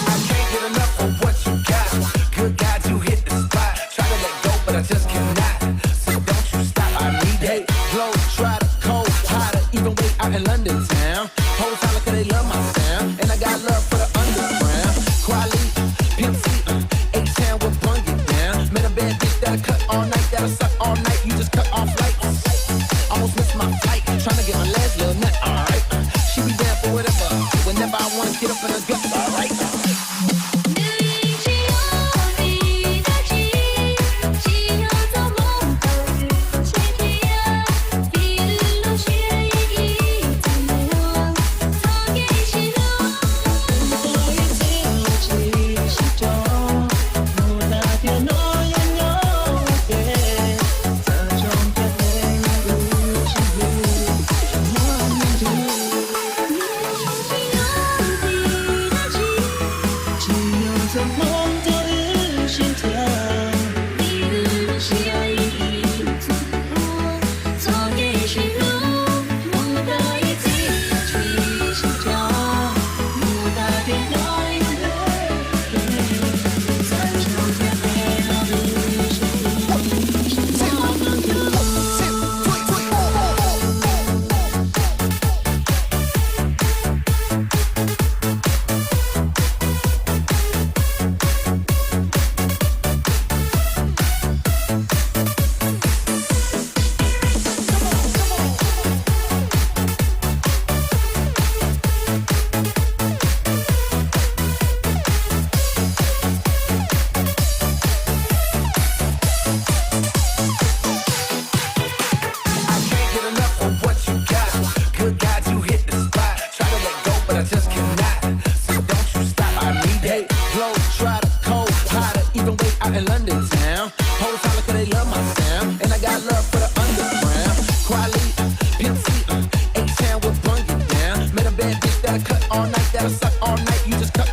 I can't get enough of what you got. Good God, you hit the spot. Try to let go, but I just cannot. So don't you stop. I need it. Glow, try to cold, hotter, even way out in London town. Whole time like they love my sound, and I got love for the underground. Quality, Pimp C, uh, H-Town will burn you down. Met a bad bitch that'll cut all night, that'll suck all night. You just cut off lights. Almost missed my flight, tryna get my last little nut, alright. She be down for whatever, whenever I wanna get up in her guts, alright. I can't get enough of what you got. Good God, you hit the spot. Try to let go, but I just cannot. So don't you stop. I need it. Glow, try to cold, hotter, even way out in London town. Whole time like they love my sound, and I got love for the underground. Quality, Pimp C, uh, H-Town will burn you down. Met a bad bitch that'll cut all night, that'll suck all night. You just cut